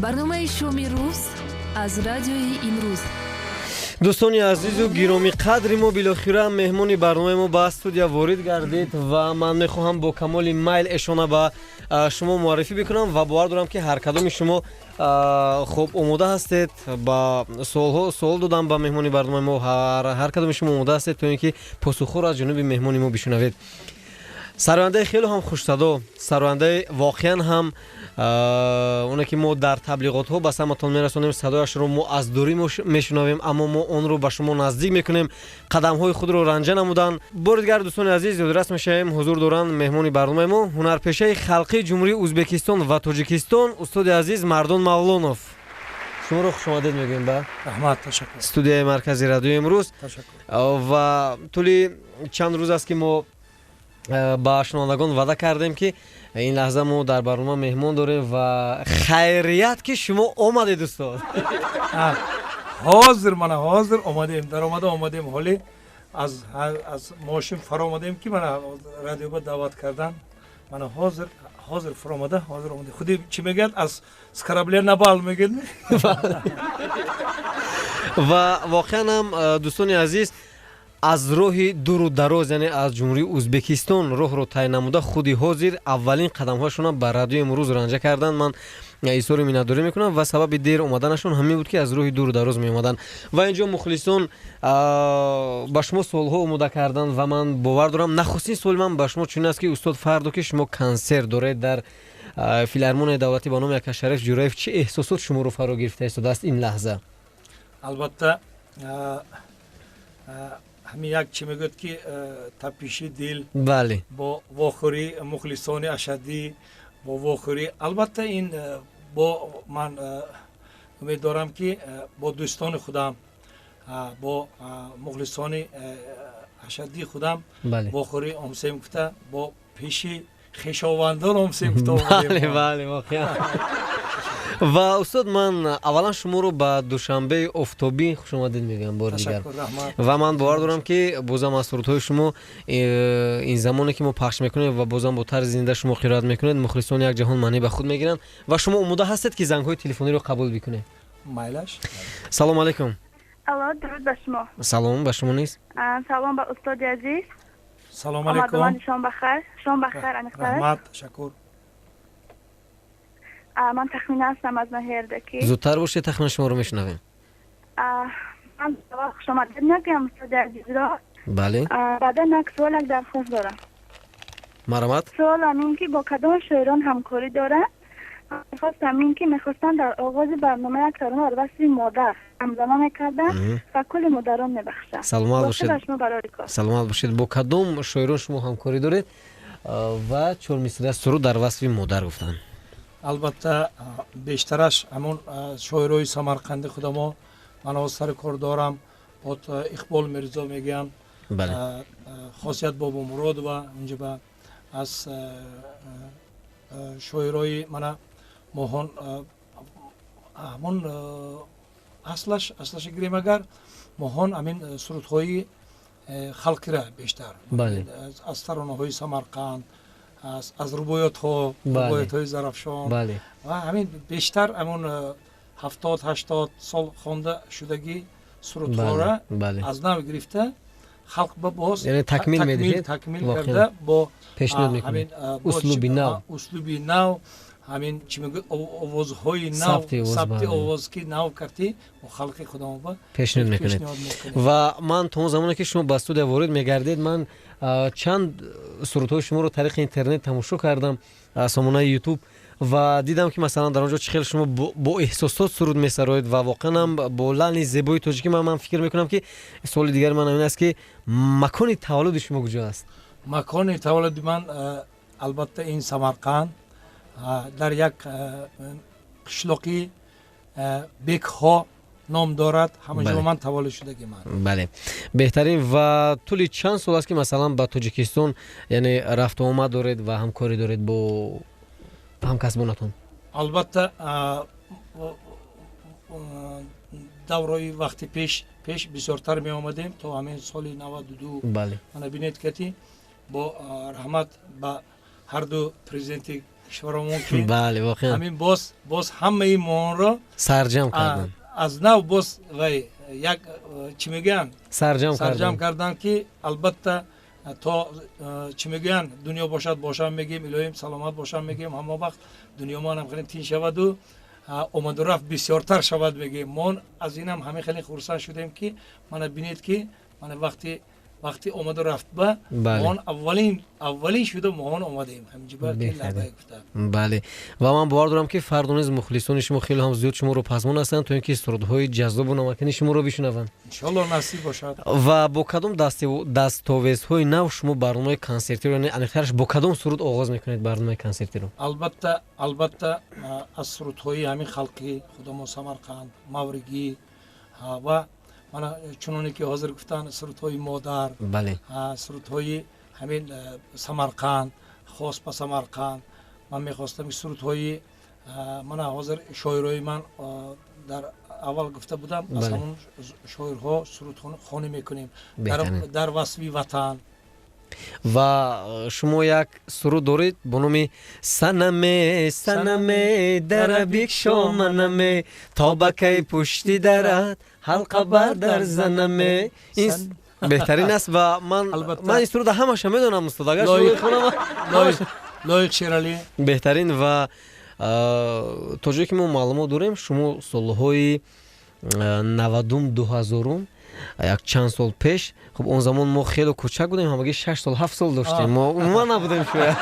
Барномаи «Шоми рӯз» аз Радиои Имрӯз. Дӯстони азизу гиромӣ қадри мо, билохира меҳмони барномаи мо ба студия ворид гардид ва ман мехоҳам бо камоли майл эшона ба шумо муаррифӣ бикунам ва бовар дорам, ки ҳар кадоми шумо хуб омода ҳастед ба суолҳо, суол додан ба меҳмони барномаи мо. Ҳар кадоми шумо омода ҳастед, то ин ки посухҳоро аз ҷониби меҳмони мо бишунавед. Сарояндаи хеле ҳам хушсадо, сарояндаи воқеан ҳам оне ки мо дар таблиғотҳо ба самъатон мерасонем, садояшро мо аз дурӣ мешунавем, аммо мо онро ба шумо наздик мекунем. Қадамҳои худро ранҷа намуданд. Бори дигар, дӯстони азиз, ёдрас мешавем, ҳузур доранд меҳмони барномаи мо, ҳунарпешаи халқии Ҷумҳурии Ӯзбекистон ва Тоҷикистон, устоди азиз Мардон Мавлонов. Шуморо хушомадед мегӯем ба Раҳмат, ташаккур. студияи маркази Радиои Имрӯз. Ташаккур. Ва тӯли чанд рӯз аст, ки мо ба шунавандагон ваъда кардем, ки ин лаҳза мо дар барнома меҳмон дорем, ва хайрият, ки шумо омадед, устод. Ҳозир, мана ҳозир омадем, даромада омадем. Ҳоле аз мошин фаромадем, ки мана радиоба даъват кардан. Мана ҳозир фаромада, ҳозир омадем. Худи чӣ мегӯяд, аз с корабля на бал мегӯяд. Ва воқеан ҳам, дӯстони азиз, аз роҳи дуру дароз, яъне аз Ҷумҳурии Ӯзбекистон роҳро тай намуда, худи ҳозир аввалин қадамҳояшонро ба Радиои Имрӯз ранҷа карданд. Ман изҳори миннатдорӣ мекунам ва сабаби дер омаданашон ҳамин буд, ки аз роҳи дуру дароз меомаданд. Ва инҷо мухлисон ба шумо суолҳо омода карданд ва ман бовар дорам, нахустин суоли ман ба шумо чунин аст, ки устод, фардо ки шумо консерт доред дар филармонияи давлатӣ ба номи ака Шариф Ҷураев, чӣ эҳсосот шуморо фаро гирифта истодааст ин лаҳза? Албатта, ҳамин як чӣ мегӯяд, ки тапиши дил бо вохӯрӣ мухлисони ашаддӣ, бо вохӯрӣ, албатта, ин бо ман умед дорам, ки бо дӯстони худам, бо мухлисони ашаддии худам вохӯрӣ омсем гуфта, бо пеши хешовандон омсем гуфта. Бале, воқеан. Ва устод, ман аввалан шуморо ба Душанбеи офтобӣ хушомадед мегӯям бори дигар. Ва ман бовар дорам, ки бозам аз сурудҳои шумо ин замоне ки мо пахш мекунем ва бозам бо тарзи зинда шумо қироат мекунед, мухлисони як ҷаҳон маънӣ ба худ мегиранд. Ва шумо омода ҳастед, ки зангҳои телефониро қабул бикунед? Майлаш. Салому алайкум. Алло, дуруд ба шумо. Салом ба шумо низ. Салом ба устоди азиз. Салому алайкум. Шом бахайр, шом бахайр, аниқтар. Раҳмат, ташаккур. Ман Тахмина ҳастам аз ноҳияи Рӯдакӣ. Зудтар бошед, Тахмина, шуморо мешунавем. Ман аввал хушомадед мегӯям устоди азизро. Баъдан як суол, як дархост дорам. Марҳамат. Суолам ин, ки бо кадом шоирон ҳамкорӣ доранд. Мехостам ин ки мехостам дар оғози барнома як тарона дар васфи модар ҳамзама мекардам ва кулли модарон мебахшам. Саломат бошед. Шумо барори кор. Саломат бошед. Бо кадом шоирон шумо ҳамкорӣ доред ва чор мисра суруд дар васфи модар гуфтанд? Албатта, бештараш ҳамон шоирои самарқанди худамо ман ҳоз сари кор дорам. Бо Иқбол Мирзо мегӯям, Хосият Бобомуродова унҷаба, аз шоирои мана моҳон, ҳамон аслаша гирем агар, моҳон ҳамин сурудҳои халқира бештар аз таронаҳои Самарқанд, аз рубоётҳо, рубоётҳои Зарафшон ва ҳамин бештар ҳамон 70-80 сол хонда шудагӣ сурудҳоро аз нав гирифта, халқ ба боз яъне такмил медиҳед. Такмил карда, бо пешниҳод мекунед, услуби нав. Услуби нав, ҳамин чӣ мегӯяд, овозҳои нав, сабти овоз ки нав кардӣ, бо халқи худамоба пешниҳод мекунед. Ва ман то он замоне ки шумо ба студия ворид мегардед, ман чанд сурудҳои шуморо тариқи интернет тамошо кардам, сомонаи Ютуб, ва дидам, ки масалан дар он ҷо чӣ хел шумо бо эҳсосот суруд месароед ва воқеан ҳам бо лаҳни зебои тоҷикӣ. Ман фикр мекунам, ки суоли дигари ман ҳамин аст, ки макони таваллуди шумо куҷо аст? Макони таваллуди ман, албатта, ин Самарқанд, дар як қишлоқи Бекҳо ном дорад, ҳамаҷо ман таваллуд шудагиман. Бале, беҳтарин. Ва тӯли чанд сол аст, ки масалан ба Тоҷикистон, яъне рафту омад доред ва ҳамкорӣ доред бо ҳамкасбонатон? Албатта, даврои вақти пеш бисёртар меомадем, то ҳамин соли 92. Мана бинед, кати бо раҳмат ба ҳарду президенти кишварамон ки бале воқеан ҳамин боз ҳамаи моонро сарҷам карданд, аз нав боз вай як чӣ мегӯянд, сарҷам карданд ки албатта то чӣ мегӯянд, дунё бошад бошам мегӯем, илоҳим саломат бошам мегӯем, ҳама вақт дунё мо ҳам хеле тин шаваду омаду рафт бисёртар шавад мегӯем. Мо аз инам ҳамин хеле хурсанд шудем ки мана бинед ки мана вақти омаду рафт ба моон аввалин шуда моон омадем ҳаминҷо ки лабай гуфта. Бале, ва ман бовар дорам ки фардо низ мухлисони шумо хеле ҳам зиёд шуморо пазмон ҳастанд, то ин ки сурудҳои ҷаззобу намакини шуморо бишунаванд. Иншоалло насиб бошад. Ва бо кадом дастовезҳои нав шумо барномаи консертиро, яъне аниқтараш бо кадом суруд оғоз мекунед барномаи консертиро? Албатта аз сурудҳои ҳамин халқи худамо Самарқанд, Мавригӣ ва мана чуноне ки ҳозир гуфтанд сурудҳои модар, сурудҳои ҳамин Самарқанд, хос ба Самарқанд. Ман мехостам ки сурудҳои мана ҳозир шоирои ман дар аввал гуфта будам, аз ҳамон шоирҳо сурудхонӣ мекунем дар васфи ватан. Ва шумо як суруд доред бо номи санаме санаме дара бикшоманаме то ба кай пушти дарат ҳалқа бар дар занаме. Ин беҳтарин аст ва ман ин суруда ҳамаша медонам устод, агар шумо хонам. Лоиқ Шералӣ беҳтарин. Ва то ҷое ки мо маълумот дорем, шумо солҳои 90-ум 2000-ум, як чанд сол пеш, хуб он замон мо хеле кӯчак будем, ҳамагӣ 6 сол 7 сол доштем, мо умуман набудем шояд.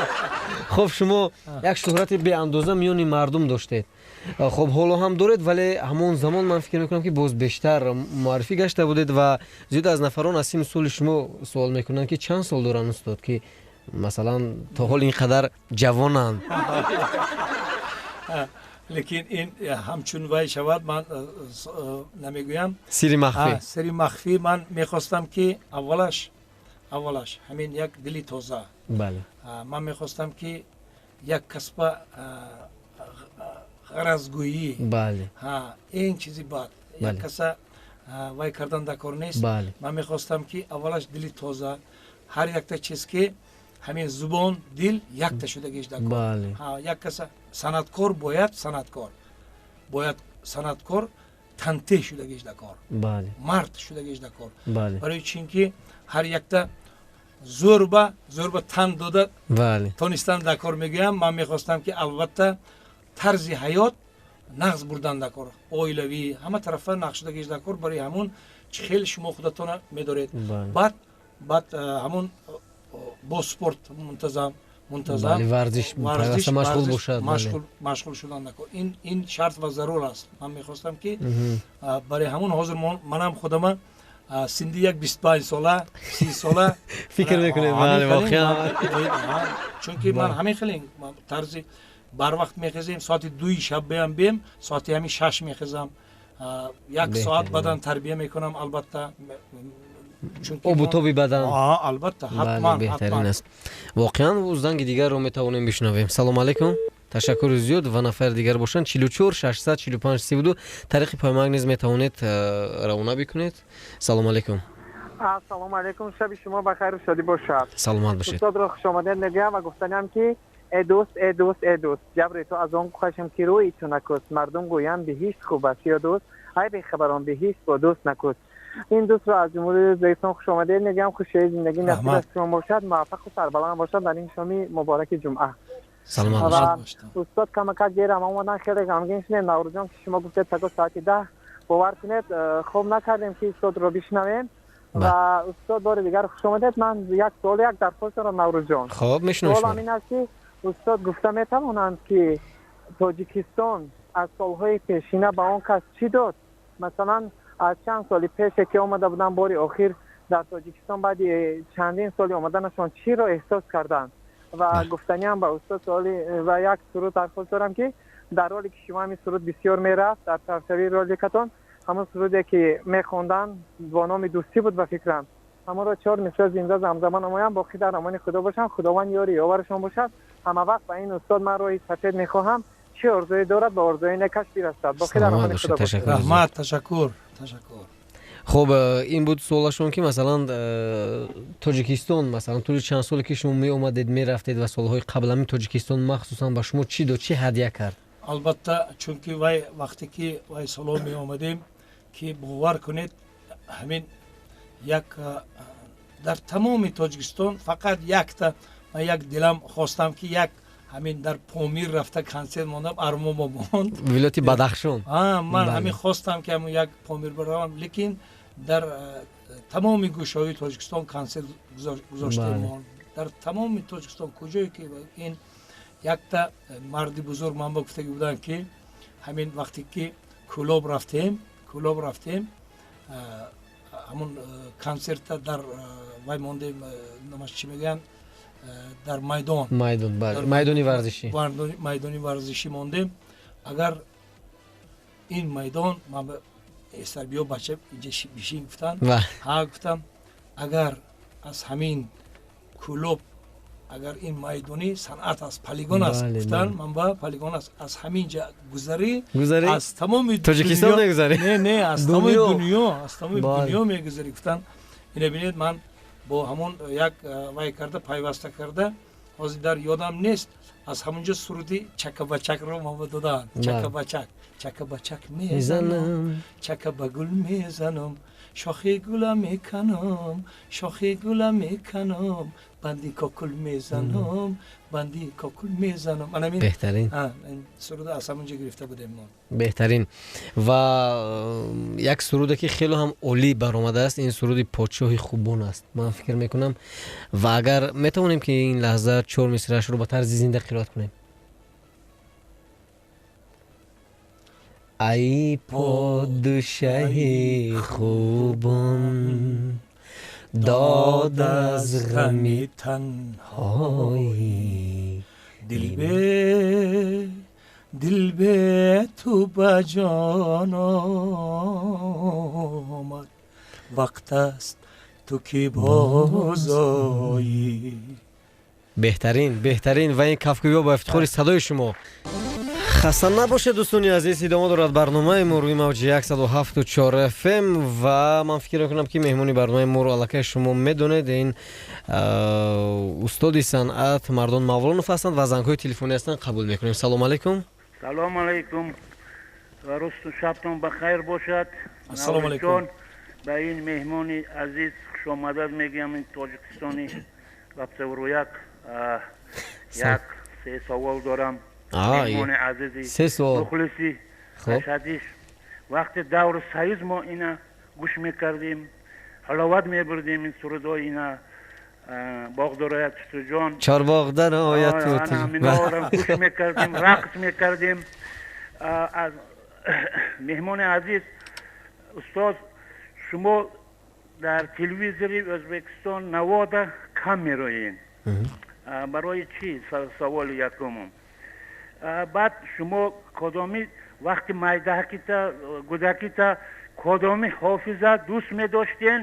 Хуб шумо як шӯҳрати беандоза миёни мардум доштед, хуб ҳоло ҳам доред, вале ҳамон замон ман фикр мекунам ки боз бештар муаррифӣ гашта будед ва зиёд аз нафарон аз синну соли шумо суол мекунанд ки чанд сол доранд устод, ки масалан то ҳол ин қадар ҷавонанд. Лекин ин ҳамчун вай шавад ман намегӯям. Сири махфӣ. Сири махфӣ. Ман мехостам ки аввалаш ҳамин як дили тоза. Бале. Ман мехостам ки як касба ғаразгӯӣ. Бале. Ин чизи бад. Як каса вай кардан дар кор нест. Ман мехостам ки аввалаш дили тоза, ҳар якта чиз ки ҳамин зубон, дил якта шудагиш дар кор. Як каса санъаткор бояд санъаткор тантеҳ шудагиш дар кор, мард шудагиш дар кор. Барои чин ки ҳар якта зӯрба тан дода тонистан дар кор мегӯям. Ман мехостам ки албатта тарзи ҳаёт нағз бурдан дар кор, оилавӣ ҳама тарафа нағз шудагиш дар кор. Барои ҳамун чӣ хел шумо худатона медоред. Баъд ҳамун бо спорт мунтазам варзиш машғул бошад, машғул шудан накор. Ин шарт ва зарур аст. Ман мехостам ки барои ҳамун ҳозир манам худама синди як 25 сола 30 сола фикр мекунем. Бале, воқеан, чунки ман ҳамин хеле тарзи барвақт мехезем, соати 2 шаб биям, соати ҳамин 6 мехезам, як соат бадан тарбия мекунам албатта. Обутоби бадан. Албатта, ҳатман беҳтарин аст. Воқеан занги дигарро метавонем бишнавем. Салом алайкум, ташаккури зиёд ва нафари дигар бошанд. 44 645 32 тариқи паймак низ метавонед равона бикунед. Салом алайкум. Ассалому алайкум, шаби шумо ба хайру шодӣ бошад. Саломат бошед. Устодро хушомадед мегӯям ва гуфтаниам ки э дӯст, э дӯст, э дӯст, ҷабри ту аз он хашм ки рӯи ту накуст, мардум гӯянд биҳишт хуб аст ё дӯст, ай бехабарон биҳишт бо дӯст накуст. Ин дӯстро аз ҷумҳурии Ӯзбекистон хушомадед мегӯям. Хушии зиндагӣ насиб шумо бошад, муваффақу сарбаланд бошад дар ин шоми мубораки ҷумъа. Саломат бошед. Устод камакак дерам омадан, хеле ғамгин шудем. Наврӯзҷон, ки шумо гуфтед паго соати 10, бовар кунед хоб накардем ки устодро бишнавем. Ва устод бори дигар хушомадед. Ман як суол, як дархост дорам Наврӯзҷон. Хоб, мешунавам. Суолам ин аст ки устод гуфта метавонанд ки Тоҷикистон аз солҳои пешина ба он кас чӣ дод? Масалан аз чанд соли пеше ки омада буданд бори охир дар Тоҷикистон, баъди чандин соли омаданашон чиро эҳсос карданд? Ва гуфтаниам ба устод суоли ва як суруд дархост дорам ки дар ролики шумо ҳамин суруд бисёр мерафт, дар таршавии роликатон ҳамон суруде ки мехонданд бо номи дӯстӣ буд ба фикрам, ҳамонро 4 мисра зинда замзама намоям. Боқӣ дар амони Худо бошам, Худованд ёри ёварашон бошад. Ҳама вақт ба ин устод ман роҳи сафед мехоҳам, чӣ орзуе дорад ба орзуи некаш бирасад. Боқӣ дар амони Худо бошад. Раҳмат, ташаккур, ташаккур. Хуб, ин буд суолашон, ки масалан Тоҷикистон, масалан, тӯли чанд соле ки шумо меомадед, мерафтед ва солҳои қабл ҳамин Тоҷикистон махсусан ба шумо чӣ дод, чӣ ҳадя кард? Албатта, чунки вай вақте ки вай солҳо меомадем, ки бовар кунед, ҳамин як дар тамоми Тоҷикистон фақат якта ман як дилам хостам, ки як ҳамин дар Помир рафта консерт мондам, армомо монд. Вилояти Бадахшон. Ман ҳамин хостам, ки ҳамун як Помир баравам, лекин дар тамоми гӯшаҳои Тоҷикистон консерт гузоштем. Дар тамоми Тоҷикистон куҷое ки ин якта марди бузург ман ба гуфтагӣ буданд, ки ҳамин вақте ки Кӯлоб рафтем, ҳамун консертта дар вай мондем, номаш чӣ мегӯянд, дар майдон. Майдон, майдони варзишӣ. Майдони варзишӣ мондем. Агар ин майдон ман эстар, биё, бача, инҷа бишин, гуфтанд. Ҳа, гуфтам, агар аз ҳамин Кӯлоб, агар ин майдони санъат аст, полигон аст, гуфтанд, ман ба полигон аст, аз ҳамин ҷа гузарӣ, аз тамоми Тоҷикистон мегузарӣ. Не, аз тамоми дунё, аз тамоми дунё мегузарӣ, гуфтанд. Ина бинед, ман бо ҳамон як вай карда, пайваста карда, ҳозир дар ёдам нест, аз ҳамонҷо суруди «Чакабачакро ман ба додаанд. Чакабачак, чакабачак мезанам, чака ба гул мезанам, шохи гула меканам, шохи гула меканам, банди кокул мезанам, банди кокул мезанам. Анамин. Беҳтарин. Суруд аз ҳамонҷо гирифта будем мо. Беҳтарин. Ва як суруде, ки хеле ҳам олӣ баромадааст, ин суруди «Подшоҳи хубон» аст, ман фикр мекунам. Ва агар метавонем, ки ин лаҳза чор мисраашро ба тарзи зинда қироат кунем. Ай подшаҳи хубон, дод аз ғами танҳоӣ, дил бе ту ба ҷон омад, вақт аст ту ки бозоӣ. Беҳтарин, беҳтарин. Ва ин кафкӯбиҳо ба ифтихори садои шумо. Хаста набошед, дӯстони азиз, идома дорад барномаи мо рӯи мавҷи 107,4 FM. Ва ман фикр мекунам, ки меҳмони барномаи моро аллакай шумо медонед, ин устоди санъат Мардон Мавлонов ҳастанд ва зангҳои телефонӣ ҳастанд, қабул мекунем. Салому алайкум. Салому алайкум ва рӯзту шабтон ба хайр бошад. Ассалому алайкум. Ба ин меҳмони азиз хушомадад мегӯям, ин тоҷикистони 71. Як се савол дорам, меҳмони азизи мухлиси ашадиш. Вақти даври союз мо ина гӯш мекардем, ҳаловат мебурдем ин сурудҳои ина, «Боғ дарояд тутуҷон», «Чорбоғ дарояд». Миноро гӯш мекардем, рақс мекардем. Меҳмони азиз, устоз, шумо дар телевизори Ӯзбекистон навода кам мероед, барои чӣ? Саволи якумум. Баъд шумо кодоми вақти майдаҳакита, гудакита кодоми ҳофиза дӯст медоштен,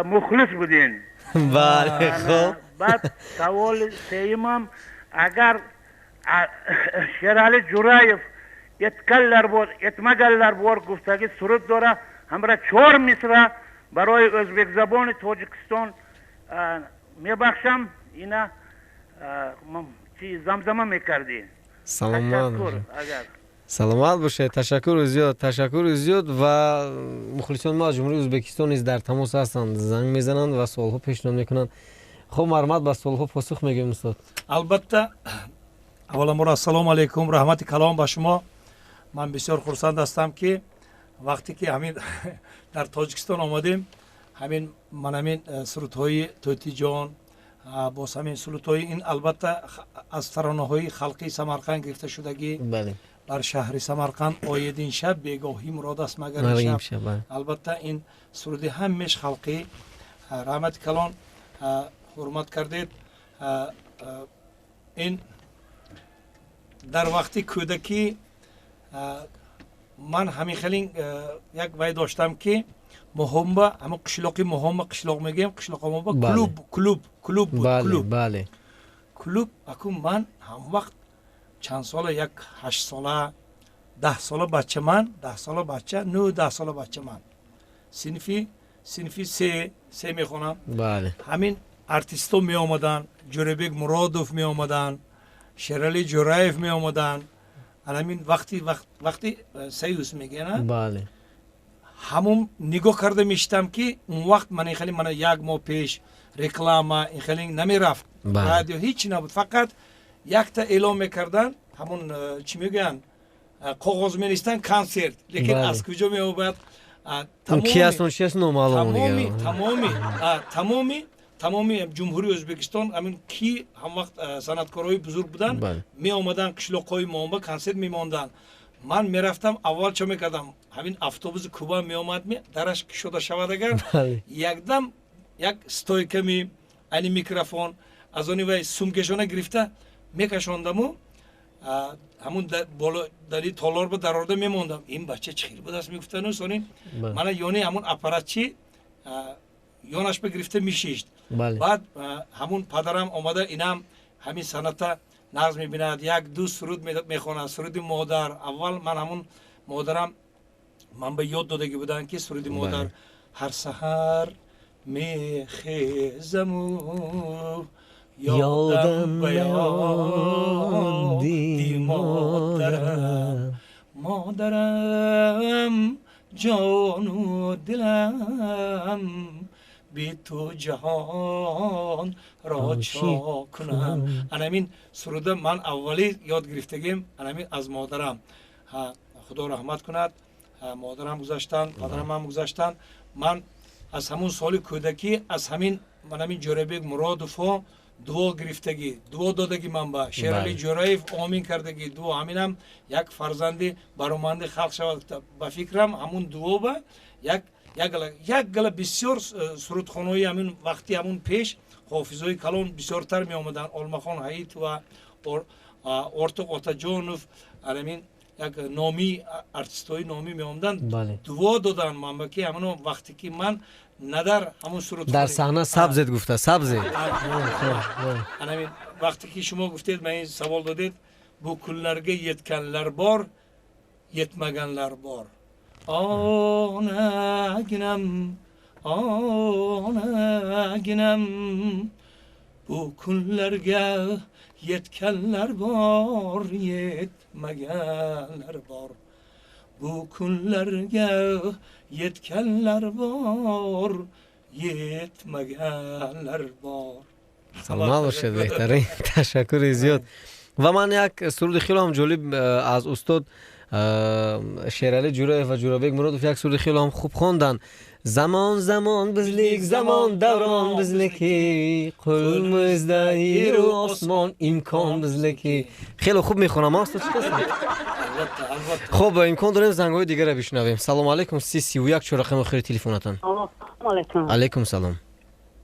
мухлис буден? Бале, хуб. Баъд саволи сеюмам: агар Шерали Ҷураев «Этганлар бор, этмаганлар бор» гуфтагӣ суруд дора, ҳамра чор мисра барои ӯзбекзабони Тоҷикистон мебахшам, ина чи замзама мекардӣ? Саломат, саломат бошед. Ташаккури зиёд, ташаккури зиёд. Ва мухлисони мо аз Ҷумҳурии Ӯзбекистон низ дар тамос ҳастанд, занг мезананд ва суолҳо пешниҳод мекунанд. Хуб, марҳамат, ба суолҳо посух мегӯем, устод. Албатта, авваламбор ассалому алайкум, раҳмати калом ба шумо. Ман бисёр хурсанд ҳастам, ки вақте ки ҳамин дар Тоҷикистон омадем, ҳамин ман ҳамин сурудҳои Тӯтиҷон, боз ҳамин сурудҳои ин, албатта, аз таронаҳои халқии Самарқанд гирифта шудагӣ, «Бар шаҳри Самарқанд оед ин шаб, бегоҳӣ мурод аст магар ин шаб», албатта, ин суруди ҳамеш халқӣ. Раҳмати калон, ҳурмат кардед. Ин дар вақти кӯдакӣ ман ҳамин хелин як вай доштам, ки моҳомба ҳамон қишлоқи моҳомба, қишлоқ мегӯем, қишлоқомоба клуб буд, клуб. Клуб. Аку ман ҳам вақт чанд сола, як 8 сола, 10 сола бача, ман 10 сола бача, 9, 10 сола бача ман. Синфи се мехонам. Бале. Ҳамин артистҳо меомаданд, Ҷӯрабек Муродов меомаданд, Шерали Ҷӯраев меомаданд. Ҳамин вақти Союз мегӯянд. Бале. Ҳамон нигоҳ карда мешитам, ки он вақт ман хеле мана як моҳ пеш реклама ин хеле намерафт, радио ҳеч набуд, фақат якта эълон мекарданд, ҳамон чӣ мегӯянд, коғоз менавистанд консерт, лекин аз куҷо меобад? Ки аст, он чи аст, номаълум. Тамоми ҷумҳурии Ӯзбекистон ҳамин ки ҳам вақт санъаткорҳои бузург буданд, меомаданд қишлоқҳои мо консерт мемонданд. Ман мерафтам, аввал чо мекардам, ҳамин автобуси Куба меомад, дараш кушода шавад агар, якдам як стойками ани микрофон аз они вай сумкашона гирифта мекашондаму ҳамун боло дали толор ба дарорда мемондам. Ин бача чӣ хел будааст, мегуфтану сони мана ёни ҳамун аппаратчи ёнаш ба гирифта мешишт. Баъд ҳамун падарам омада, инам ҳамин санъата нағз мебинад, як ду суруд мехонад, суруди модар. Аввал ман ҳамун модарам ман ба ёд додагӣ будам, ки суруди модар: ҳар саҳар мехезаму ёдам ба ёди модарам, модарам ҷону дилам, би ту ҷаҳонро чо кунам. Анамин суруда ман аввалӣ ёд гирифтагим анамин аз модарам. Худо раҳмат кунад, модарам гузаштанд, падарам ҳам гузаштанд. Ман аз ҳамун соли кӯдакӣ аз ҳамин манамин Ҷӯрабек Муродовҳо дуо гирифтагӣ, дуо додагӣ ман ба Шерали Ҷӯраев омин кардагӣ дуо, ҳаминам як фарзанди бароманди халқ шавад. Ба фикрам ҳамун дуо ба як як гала бисёр сурудхонаҳои ҳамин вақти ҳамун пеш ҳофизҳои калон бисёртар меомаданд, Олмахон Ҳаитова, Ортуқ Отаҷонов, ҳамин як номи артистҳои номӣ меомаданд, дуо доданд ман ба ки ҳамоно вақте ки ман надар ҳамун суруд дар саҳна сабзед гуфта сабзед. Анамин вақте ки шумо гуфтед, ман ин савол додед, бу kunlarga yetganlar bor, yetmaganlar bor. Onaginam, onaginam, bu kunlarga yetganlar bor, yetmaganlar bor. Bu kunlarga yetganlar bor, yetmaganlar bor. Саломат бошед, беҳтарин, ташаккури зиёд. Ва ман як суруди хеле ҳам ҷолиб аз устод Шерали Ҷӯраев ва Ҷӯрабек Муродов як суруди хеле ҳам хуб хонданд. Замон, замон bizlik, замон даврон bizliki, qo'limizda yeru osmon, имкон bizliki. Хеле хуб мехонам, устод, чӣ қасд? Хуб, имкон дорем зангҳои дигарро бишнавем. Салому алайкум, 31 чор рақами охири телефонатон. Алайкум. Алайкум салом.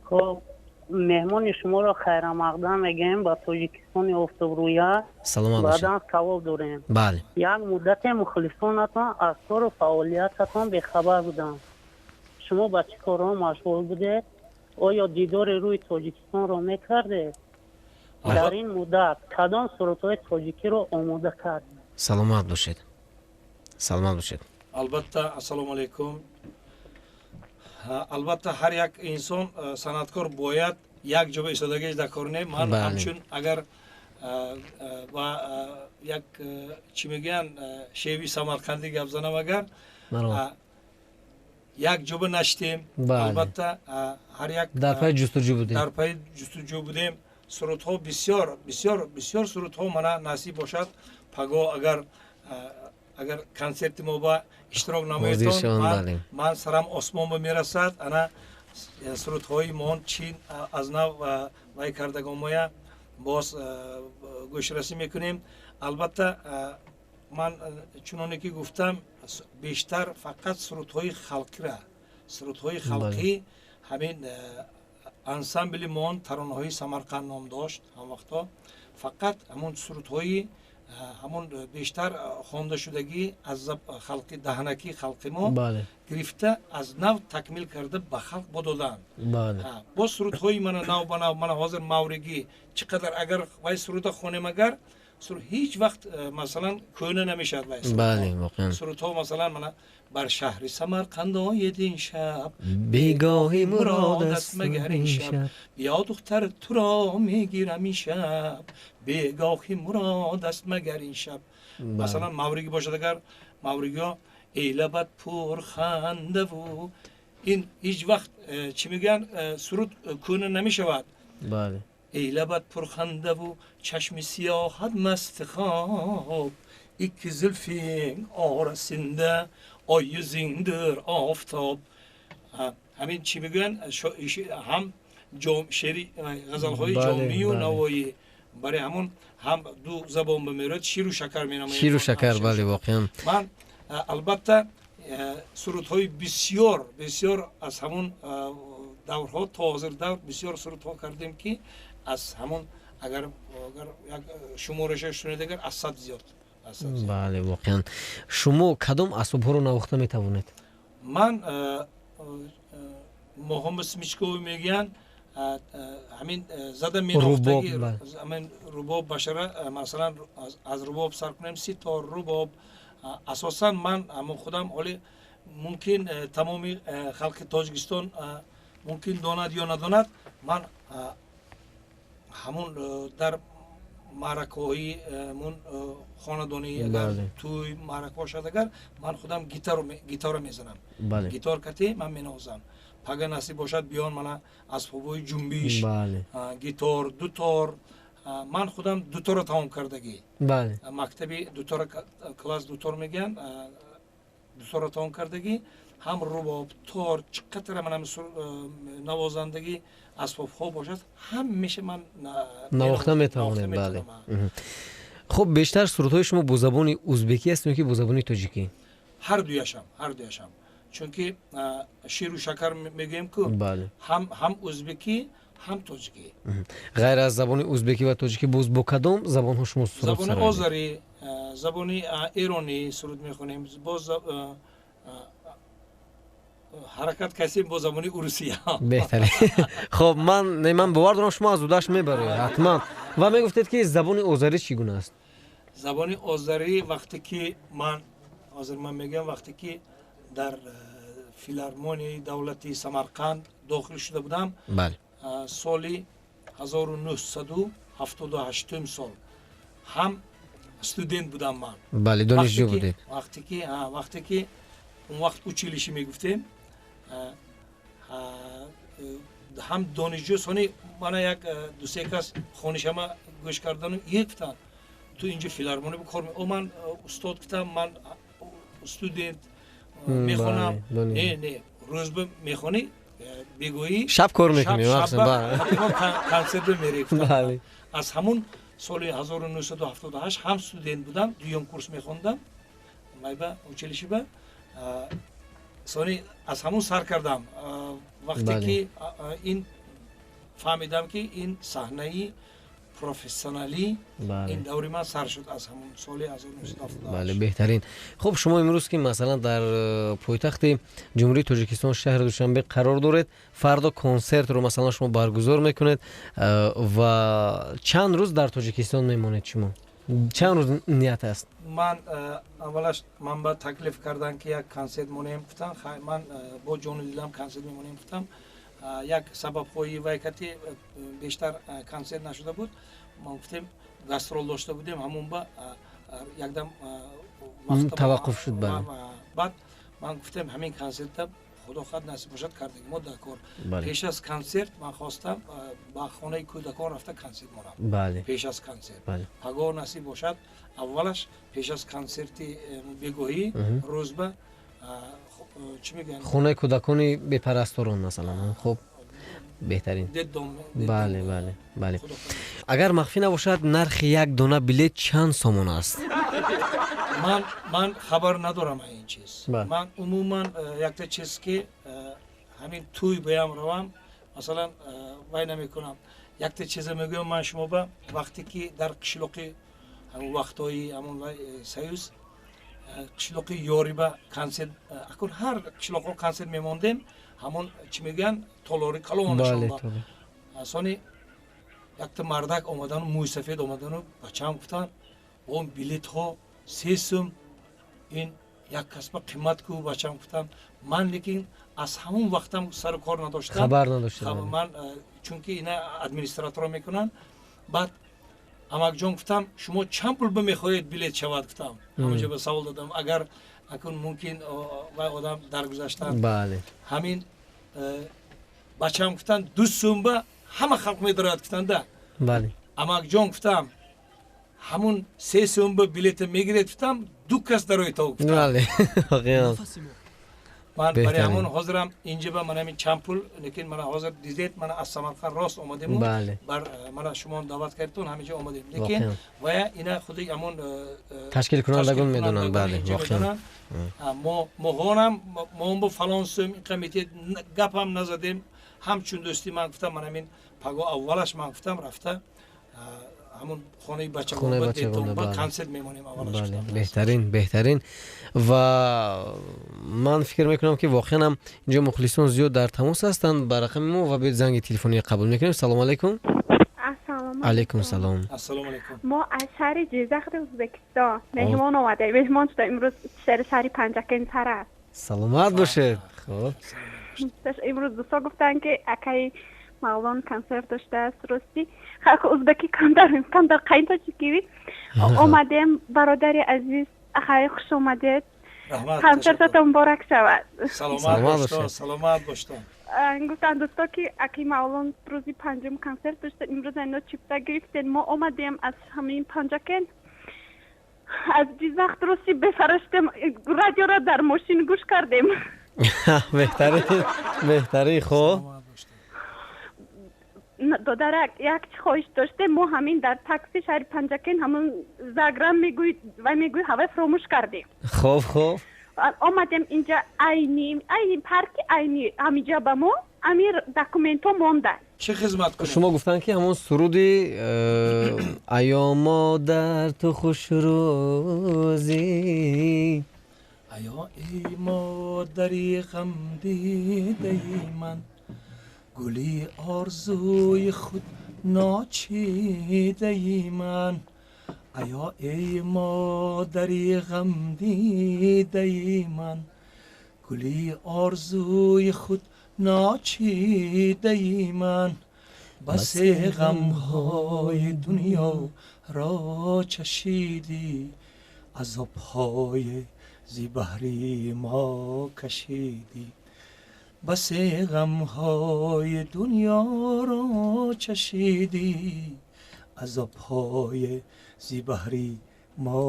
Хуб, меҳмони шуморо хайрамақдам мегӯем ба Тоҷикистони офтобрӯя. Саломат бошед. Баъдан савол дорем. Бале. Як муддате мухлисонатон аз кору фаъолиятатон бехабар буданд. Шумо ба чӣ корҳо машғул будед? Оё дидори рӯи Тоҷикистонро мекардед? Дар ин муддат кадом сурудҳои тоҷикиро омода кардед? Саломат бошед, саломат бошед. Албатта, ассалому алайкум. Албатта, ҳар як инсон санъаткор бояд як ҷо истодагиш дар кор не. Ман ҳамчун агар ва як чӣ мегӯянд, шеви самарқандӣ гап занам, агар як ҷоба наштем, албатта ҳар як дар пайи ҷустуҷӯ будем, дар пайи ҷустуҷӯ будем. Сурудҳо бисёр бисёр бисёр сурудҳо мана насиб бошад, паго агар консерти мо ба иштирок намоедон, ман сарам осмон ба мерасад. Ана сурудҳои мон чин аз нав вай кардагомоя боз гӯшрасӣ мекунем. Албатта, ман чуноне ки гуфтам, бештар фақат сурудҳои халқира, сурудҳои халқӣ. Ҳамин ансамбли мон таронаҳои Самарқанд ном дошт ҳам вақто. Фақат ҳамун сурудҳои ҳамун бештар хондашудагӣ аз халқи даҳанакӣ халқи мо гирифта аз нав такмил карда ба халқ бододанд. Боз сурудҳои мана нав ба нав, мана ҳозир мавригӣ чӣ қадар агар вай суруда хонем, агар Ҳеҷ вақт масалан кӯҳна намешавад. Бале, воқеан. Сурудҳо масалан мана бар шаҳри Самарқанд ояд ин шаб, бегоҳи мурод аст магар ин шаб, биё духтар туро мегирам ин шаб, бегоҳи мурод аст магар ин шаб. Масалан мавриги бошад, агар мавригиҳо эйлабад пурхандаву, ин ҳеҷ вақт чӣ мегӯянд, суруд кӯҳна намешавад. Бале. Эйлабад пурхандаву чашми сиёҳат маст хоб, ikki zulfing orasinda oy yuzingdir oftob. Ҳамин чӣ мегӯянд, ҳам шеъри ғазалҳои ҷомию Навоӣ барои ҳамон ҳам ду забон бимерад, ширу шакар менамояд. Ширу шакар, бале, воқеан. Ман албатта сурудҳои бисёр бисёр аз ҳамон даврҳо то ҳозир давр бисёр сурудҳо кардем, ки аз ҳамон агар як шумораша шунед, агар аз 100 зиёд. Бале, воқеан. Шумо кадом асбобҳоро навохта метавонед? Ман моҳома смичкови мегӯянд, ҳамин зада менавохтаги ҳамин рубоб башара, масалан аз рубоб сар кунем, ситор, рубоб. Асосан ман ҳамон худам ҳоли мумкин тамоми халқи Тоҷикистон мумкин донад ё надонад, ман ҳамон дар маъракаҳои мун хонадонӣ, агар тӯй маърака бошад, агар ман худам гитара мезанам, гитар кати ман менавозам. Пага насиб бошад, биён мана асбобҳои ҷунбиш, гитор, дутор. Ман худам дуторро тамом кардагӣ, мактаби дутора, класс дутор мегӯянд, дуторро тамом кардагӣ, ҳам рубоб, тор, чӣ қадр манам навозандагӣ асбобҳо бошад, ҳамеша ман навохта метавонед. Бале. Хуб, бештар сурудҳои шумо бо забони узбекӣ аст ё ки бо забони тоҷикӣ? Ҳар дуяшам, ҳар дуяшам. Чунки ширу шакар мегӯем ку, ҳам узбекӣ, ҳам тоҷикӣ. Ғайр аз забони узбекӣ ва тоҷикӣ боз бо кадом забонҳо шумо суруд сароидед? Забони озарӣ, забони эронӣ суруд мехонем, боз ҳаракат кардем бо забони урусия. Беҳтарин. Хоб, ман бовар дорам, шумо аз удаш мебаред ҳатман. Ва мегуфтед, ки забони озарӣ чӣ гуна аст? Забони озарӣ вақте ки ман ҳозир ман мегӯям, вақте ки дар филармонияи давлати Самарқанд дохил шуда будам, соли 1978 сол ҳам студент будам ман. Бале, донишҷӯ будед. Вақте ки он вақт училище мегуфтем, ҳам донишҷӯ, сони мана як дусе кас хонишама гӯш кардану е гуфтанд, ту инҷо филармония кор. О, ман устод гуфтам, ман студент мехонам. Не, не, рӯзба мехонӣ, бегоҳӣ шаб кор мекунӣ, консерт мерӣ. Аз ҳамон соли 1978 ҳам студент будам, дуюм курс мехондам майба училищеба. Сони аз ҳамон сар кардам, вақте ки ин фаҳмидам, ки ин саҳнаи профессионалӣ, ин даври ман сар шуд аз ҳамон соли 1978. Бале, беҳтарин. Хуб, шумо имрӯз ки масалан дар пойтахти Ҷумҳурии Тоҷикистон, шаҳри Душанбе қарор доред, фардо консертро масалан шумо баргузор мекунед ва чанд рӯз дар Тоҷикистон мемонед шумо? Чанд рӯз ният аст? Ман аввалаш ман ба таклиф кардам, ки як консерт монем, гуфтам, ман бо ҷону дилам консерт мемонем, гуфтам. Як сабабҳои вайкати бештар консерт нашуда буд, ман гуфтем, гастрол дошта будем, ҳамон ба якдам таваққуф шуд. Баъд ман гуфтем, ҳамин консертта худо хоҳад насиб бошад, кардаги мо дар кор. Пеш аз консерт ман хостам ба хонаи кӯдакон рафта консерт монам. Пеш аз консерт, пагоҳ насиб бошад, аввалаш пеш аз консерти бегоҳӣ рӯзба чӣ мегӯянд, хонаи кӯдакони бепарасторон масалан. Хуб, беҳтарин. Бале, бале, бале. Агар махфӣ набошад, нархи як дона билет чанд сомон аст? Ман хабар надорам аз ин чиз. Ман умуман якта чиз, ки ҳамин тӯй баям равам, масалан, вай намекунам. Якта чиза мегӯям ман шумо ба, вақте ки дар қишлоқи ҳамон вақтҳои ҳамон союз, қишлоқи Ёриба консерт, акун ҳар қишлоқҳо консерт мемондем, ҳамон чӣ мегӯянд, толори калонашон. Сони якта мардак омадану, мӯйсафед омадану, бачаам гуфтанд, Он билетҳо 3 сум, ин як касба қимат ку бачам гуфтам. Ман лекин аз ҳамон вақтам сару кор надоштам, хабар надоштам ман, чунки ина администратора мекунанд. Баъд амакҷон гуфтам, шумо чанд пул бимехоҳед билет шавад гуфтам. Ҳамонҷо ба савол додам, агар акун мумкин вай одам даргузаштан. Бале. Ҳамин бачам гуфтан 2 сум ба ҳама халқ медорад гуфтанда. Бале. Амакҷон гуфтам, ҳамун 3 сум ба билета мегиред гуфтам, 2 кас дарои то гуфтам. Бале. Воқеан. Ман барои ҳамон ҳозирам инҷа ба ман ҳамин чанд пул, лекин мана ҳозир дидед, мана аз Самарқанд рост омадему, бар мана шумо даъват кардтон, ҳаминҷа омадем. Лекин вая ина худи ҳамон ташкилкунандагон медонанд. Бале, воқеан. Мо моҳонам мо бо фалон сум инқа метед, гапам назадем. Ҳамчун дӯстӣ ман гуфтам, ман ҳамин паго аввалаш ман гуфтам рафта ҳамон хонаи бачагон ба консерт мемонем аввалаш. Беҳтарин, беҳтарин. Ва ман фикр мекунам ки воқеан ҳам инҷо мухлисон зиёд дар тамос ҳастанд ба рақами мо ва биёед занги телефонӣ қабул мекунем. Салом алайкум. Алайкум салом. Ассалому алайкум. Мо аз шаҳри Ҷиззах Ӯзбекистон меҳмон омадаем. Меҳмон шуда имрӯз шаҳри Панҷакент аст. Саломат бошед. Хуб. Имрӯз дӯстон гуфтанд ки акай Мавлон консерт доштааст. Рости халқи ӯзбекӣ камтар қайн тоҷикӣ омадем. Бародари азиз, ахай хуш омадед. Консертатон муборак шавад. Саломат бошед, саломат бошед. Гуфтанд дӯсто ки акай Мавлон рӯзи панҷум консерт дошта, имрӯз ино чипта гирифтем. Мо омадем аз ҳамин Панҷакент, аз Ҷиззах. Рости бефараштем, радиоро дар мошин гӯш кардем. Беҳтарин, беҳтарин. Хуб додарак, як чи хоҳиш доштем. Мо ҳамин дар такси шаҳри Панҷакент ҳамон заграм мегӯй ва мегӯй ҳавай фаромӯш кардем. Хуб, хуб. Омадем инҷа айни парки айни ҳаминҷа ба мо амир документҳо монда. Чӣ хизмат кунем? Шумо гуфтанд ки ҳамон суруди «Аё модар ту хушрӯзӣ», аё эй модари ғамдидаи ман, гули орзуи худ ночидаи ман, аё эй модари ғамдидаи ман, гули орзуи худ ночидаи ман, басе ғамҳои дунё ро чашидӣ, азобҳои зи баҳри мо кашидӣ, басе ғамҳои дунёро чашидӣ, азобҳои зи баҳри мо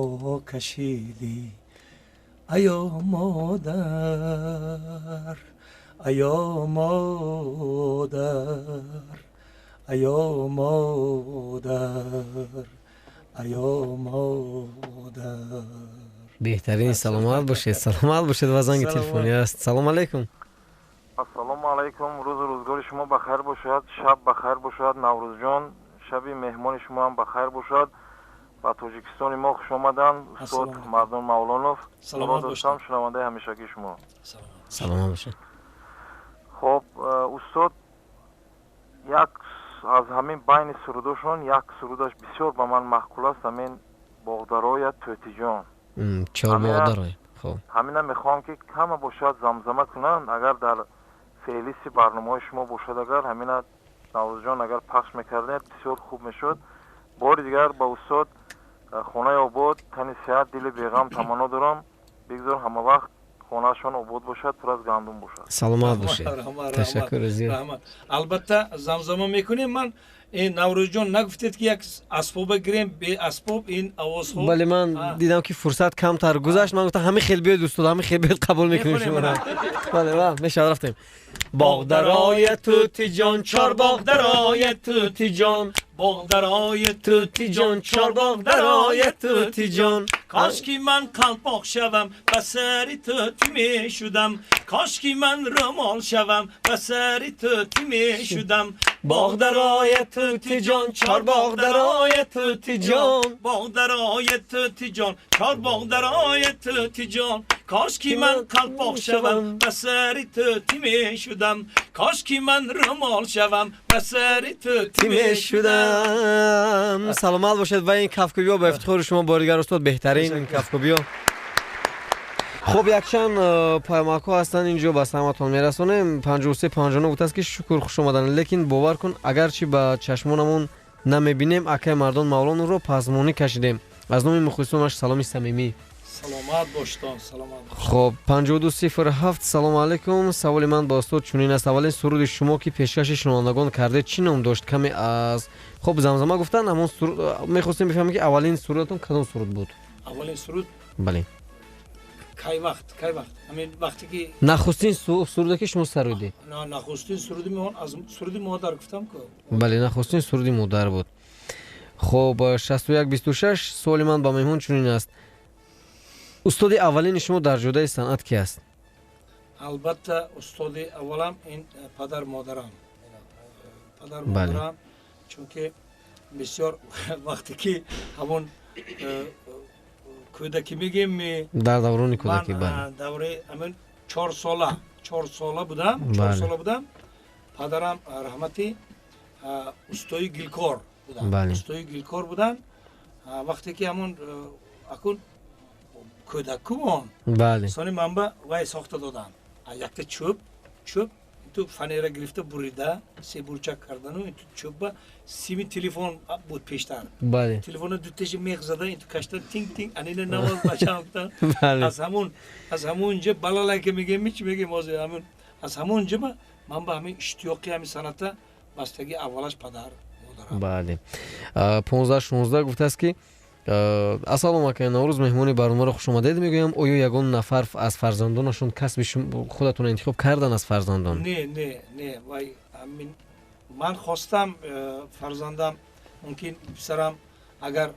кашидӣ. Аё модар, аё модар, аё модар, аё модар. Беҳтарин. Саломат бошед, саломат бошед. Ва занги телефонӣ аст. Салом алайкум. Ассалому алайкум. Рӯзу рӯзгори шумо ба хайр бошад, шаб ба хайр бошад. Наврӯзҷон, шаби меҳмони шумо ҳам ба хайр бошад. Ба Тоҷикистони мо хуш омаданд устод Мардон Мавлонов. Саломат бошам, шунавандаи ҳамешагии шумо. Саломат бошед. Хоб, устод, як аз ҳамин байни сурудошон як сурудаш бисёр ба ман маъқул аст, ҳамин «Боғдароя Тӯтиҷон». Чор боғдароя. Хоб, ҳамина мехоҳам ки ҳама бошад замзама кунанд. Агар дар феҳристи барномаҳои шумо бошад, агар ҳамина Наврӯзҷон агар пахш мекардед бисёр хуб мешуд. Бори дигар ба устод хонаи обод, тани сеҳат, дили беғам таманно дорам. Бигзор ҳама вақт хонаашон обод бошад, пур аз гандум бошад. Саломат бошед. Ташаккур зиёд. Раҳмат. Албатта замзама мекунем. Ман Наврӯзҷон нагуфтед ки як асбоба гирем, бе асбоб ин овозҳо. Бале, ман дидам ки фурсат камтар гузашт. Ман гуфтам ҳамин хел биёед устод, ҳамин хел биёед, қабул мекунем шуморо. Бале, ва мешавад, рафтем. Боғдароя Тӯтиҷон, чор боғдароя Тӯтиҷон, боғдароя Тӯтиҷон, чор боғдароя Тӯтиҷон. Кош ки ман қалпоқ шавам, ба сари тӯтӣ мешудам. Кош ки ман румол шавам, ба сари тӯтӣ мешудам. Боғдароя Тӯтиҷон, чор боғдароя Тӯтиҷон, боғдароя Тӯтиҷон, чор боғдароя Тӯтиҷон. Кош ки ман қалпоқ шавам, ба сари тӯтӣ мешудам. мешудам, кош ки ман румол шавам, ба сари ту ти мешудам. Саломат бошед ва ин кафкӯбиҳо ба ифтихори шумо бори дигар, устод, беҳтарин ин кафкӯбиҳо. Хуб, якчанд паёмакҳо ҳастанд инҷо, ба самъатон мерасонем. 5359 гуфтааст ки шукр, хуш омадан, лекин бовар кун, агарчи ба чашмонамон намебинем, акай Мардон Мавлоновро пазмонӣ кашидем. Аз номи мухлисонаш саломи самимӣ. Саломат боштон, саломат. Хуб, 5207: салому алайкум, саволи ман ба устод чунин аст: аввалин суруди шумо, ки пешкаши шунавандагон кардед, чӣ ном дошт? Каме аз хуб замзама гуфтан ҳамон мехостем бифаҳмем, ки аввалин сурудатон кадом суруд буд? Аввалин суруд? Бале. Кай вақт, кай вақт? Ҳамин вақте ки Нахустин суруде, ки шумо сарудед. Нахустин суруди мон аз суруди модар гуфтам ку. Бале, нахустин суруди модар буд. Хуб, 6126: суоли ман ба меҳмон чунин аст: устоди аввалини шумо дар ҷодаи санъат ки аст? Албатта, устоди аввалам ин падар модарам, падар модарам, чунки бисёр вақте ки ҳамон кӯдакӣ мегем. Дар даврони кӯдакӣ, бале. Давраи ҳамин 4 сола, 4 сола будам, 4 сола будам, падарам раҳмати устои гилкор буданд, устои гилкор буданд. Вақте ки ҳамон акун кӯдакумон сони манба вай сохта доданд, якта чӯб, чӯб ту фанера гирифта, бурида, се бурчак кардану инту чӯбба сими телефон буд пештар, телефона дутеша мех зада, инту кашта, тинг тинг, анина навоз, бачам гуфтан. Аз ҳамон ҷа балалайка мегем, чи мегем ҳозир, ҳамон аз ҳамон ҷа ман ба ҳамин иштиёқи ҳамин санъата бастаги аввалаш падар модарам. Бале, 1516 гуфтааст ки ассалому акай Наврӯз, меҳмони барномаро хушомадед мегӯям. Оё ягон нафар аз фарзандонашон касби худатонро интихоб кардан аз фарзандон? Не, не, не, вай ҳамин ман хостам, фарзандам, мумкин писарам агар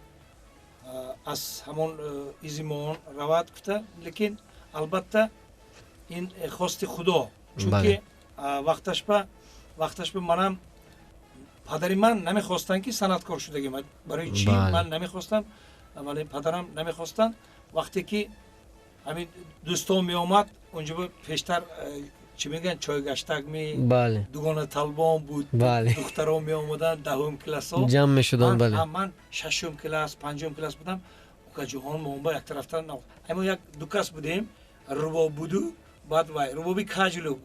аз ҳамон изи моон равад гуфта, лекин албатта ин хости Худо, чунки вақташба манам падари ман намехостанд, ки санъаткор шудагим. Барои чӣ ман намехостам, вале падарам намехостанд. Вақте ки ҳамин дӯстон меомад унҷо, пештар чӣ мегӯянд, чойгаштак ми, дугона талбон буд, духтарон меомаданд, даҳум классо ҷамъ мешуданд, бале. Ман шашум класс, панҷум класс будам, укаҷоҳон моомба як тарафтан, ҳамо як ду кас будем, рубоб буду, баъд вай рубоби каҷлу,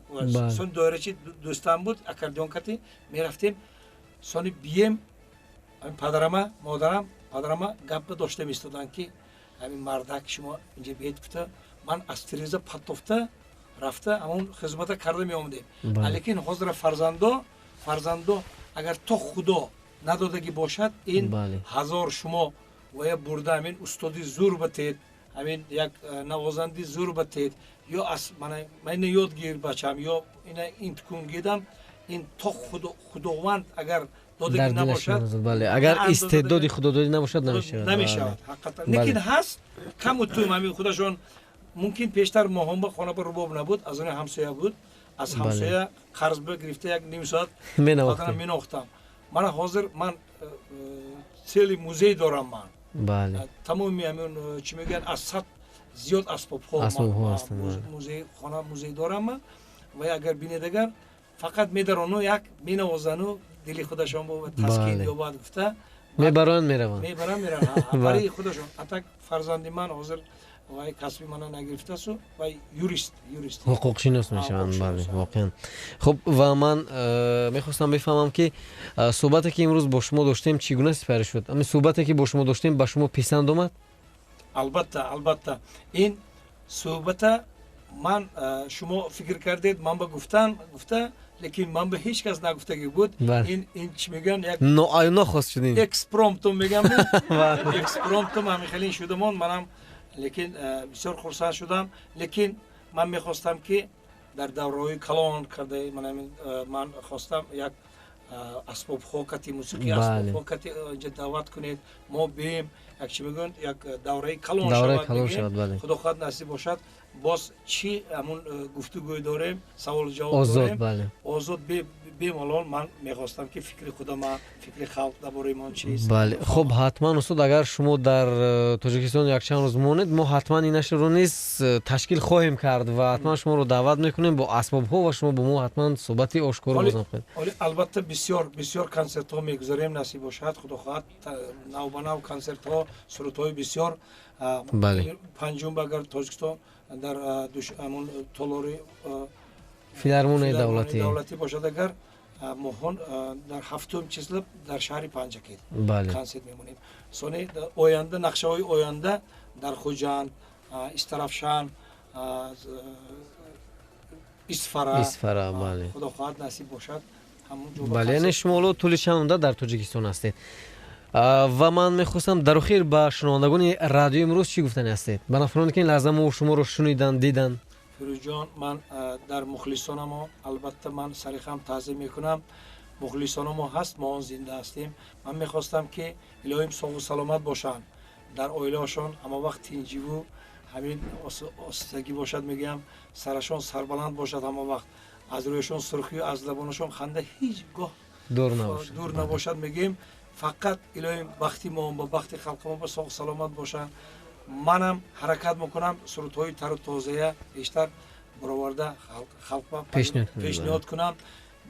сон доирачи дӯстам буд, аккордеон кати мерафтем. Сони бием, падарама, модарам, падарама гапа дошта меистоданд, ки ҳамин мардак шумо инҷа биед гуфта, ман аз тиреза паттофта рафта, ҳамон хизмата карда меомадем. Лекин ҳозира фарзандо агар то Худо надодагӣ бошад, ин ҳазор шумо вая бурда, ҳамин устоди зур батед, ҳамин як навозанди зур батед, ё аз мана ёд гир, бачам, ё ина инткун гидам, ин то Худованд агар додагӣ набошад. Бале, агар истеъдоди худододӣ набошад, намешавад. Намешавад ҳақиқатан. Лекин ҳаст каму тум, ҳамин худашон мумкин. Пештар моҳонба хона ба рубоб набуд, аз они ҳамсоя буд, аз ҳамсоя қарз гирифта, як ним соат менохтам. Мана ҳозир ман целый музей дорам ман, тамоми ҳамин чӣ мегӯянд, аз 100 зиёд асбобҳо, музей, хона музей дорам ман. Ва агар бинед, агар фақат медарону як менавозану дили худашон таскин ёбад гуфта. Мебаранд, мераванд. Мебаранд, мераванд барои худашон. А так фарзанди ман ҳозир вай касби мана нагирифтасу, вай юрист, юрист. Ҳуқуқшинос мешаванд, бале, воқеан. Хуб, ва ман мехостам бифаҳмам, ки суҳбате, ки имрӯз бо шумо доштем, чӣ гуна сипарӣ шуд? Ҳамин суҳбате, ки бо шумо доштем, ба шумо писанд омад? Албатта, албатта, ин суҳбата ман, шумо фикр кардед ман ба гуфтан гуфта, лекин ман ба ҳеҷ кас нагуфтагӣ буд. Ин чӣ мегӯянд, як нохост шудин. Экспромтом мегӯям, экспромтом ҳамин хеле шудамон манам, лекин бисёр хурсанд шудам. Лекин ман мехостам, ки дар давраҳои калон карда, ман хостам як асбобҳо кати, мусиқӣ, асбобҳо кати инҷа даъват кунед, мо бием, як чӣ мегӯянд, як давраи калон шавад. Худо хоҳад, насиб бошад, боз чӣ ҳамун гуфтугӯй дорем, саволу ҷавоб дорем, озод. Бемалол ман мехостам, ки фикри худама, фикри халқ дар бораи мон чист. Бале, хуб, ҳатман, устод, агар шумо дар Тоҷикистон якчанд рӯз монед, мо ҳатман ин нашрро низ ташкил хоҳем кард ва ҳатман шуморо даъват мекунем бо асбобҳо ва шумо бо мо ҳатман суҳбати ошкоро бозам кунед. Албатта, бисёр бисёр консертҳо мегузарем, насиб бошад, худо хоҳад, навбанав консертҳо, сурудҳои бисёр. Панҷум агар Тоҷикистон дар ҳамон толори Филармонияи давлатӣ давлатӣ бошад, агар моҳон дар ҳафтум числа дар шаҳри Панҷакент консерт мемонем. Сони оянда, нақшаҳои оянда дар Хуҷанд, Истарафшан, Исфара. Исфара, бале. Худо хоҳад, насиб бошад. Бале, яъне шумо ҳоло тӯли чанд муддат дар Тоҷикистон ҳастед ва ман мехостам дар охир ба шунавандагони радиои имрӯз чӣ гуфтани ҳастед, ба нафароне ки ин лаҳза мо шуморо шуниданд, диданд? Фирӯзҷон, ман дар мухлисонамо албатта ман сарихам таъзим мекунам. Мухлисонамо ҳаст, мо он зинда ҳастем. Ман мехостам, ки илоҳим соғу саломат бошанд, дар оилаашон ҳама вақт тинҷиву ҳамин осудагӣ бошад, мегӯям, сарашон сарбаланд бошад, ҳама вақт аз рӯяшон сурхию аз лабонашон ханда ҳеҷ гоҳ дур набошад, мегӯем. Фақат илоҳим бахти мо ба бахти халқамо ба соғу саломат бошанд. Манам ҳаракат мекунам, сурудҳои тару тозая бештар бароварда халқба пешниҳод кунам.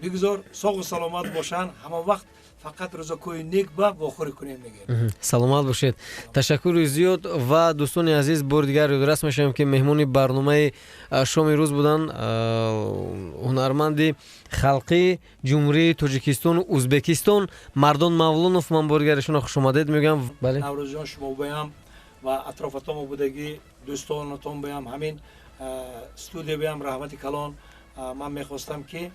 Бигзор соғу саломат бошанд ҳама вақт, фақат рӯзакҳои нек ба вохӯрӣ кунем, мегӯем. Саломат бошед, ташаккури зиёд. Ва дӯстони азиз, бори дигар ёдрас мешавем, ки меҳмони барномаи шоми рӯз буданд ҳунарманди халқии Ҷумҳурии Тоҷикистону Узбекистон Мардон Мавлонов. Ман бори дигар ишонро хушомадед мегӯям. Наврӯзҷон, шумо баям ва атрофатон будагӣ дӯстонатон баям, ҳамин студия баям раҳмати калон. Ман мехостам, ки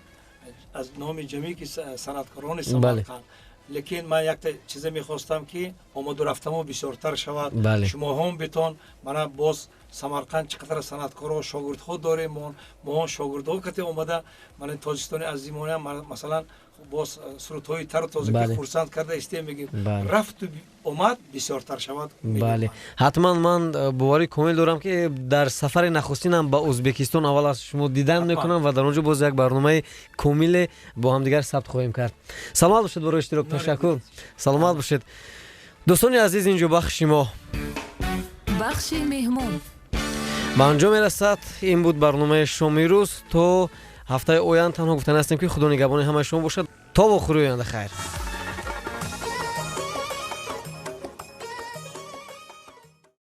аз номи ҷамъи санъаткорони Самарқанд, лекин ман якта чизе мехостам, ки омаду рафтамо бисёртар шавад. Шумоҳом битон мана боз Самарқанд чӣ қадар санъаткоро, шогирдҳо дорем, моҳон шогирдҳо кате омада мана Тоҷикистони азимонаам, масалан, боз сурудҳои тару тоза ки хурсанд карда истем, мегӯем, рафту омад бисёртар шавад. Бале, ҳатман, ман боварӣ комил дорам, ки дар сафари нахустинам ба Ӯзбекистон аввал аз шумо дидан мекунам ва дар он ҷо боз як барномаи комиле бо ҳамдигар сабт хоҳем кард. Саломат бошед барои иштирок, ташаккур, саломат бошед. Дӯстони азиз, инҷо бахши мо бахши меҳмон ба анҷом мерасад. Ин буд барномаи шоми рӯз. То ҳафтаи оянд танҳо гуфтани ҳастем, ки Худо нигаҳбони ҳамаи шумо бошад. То вохӯрии оянда, хайр.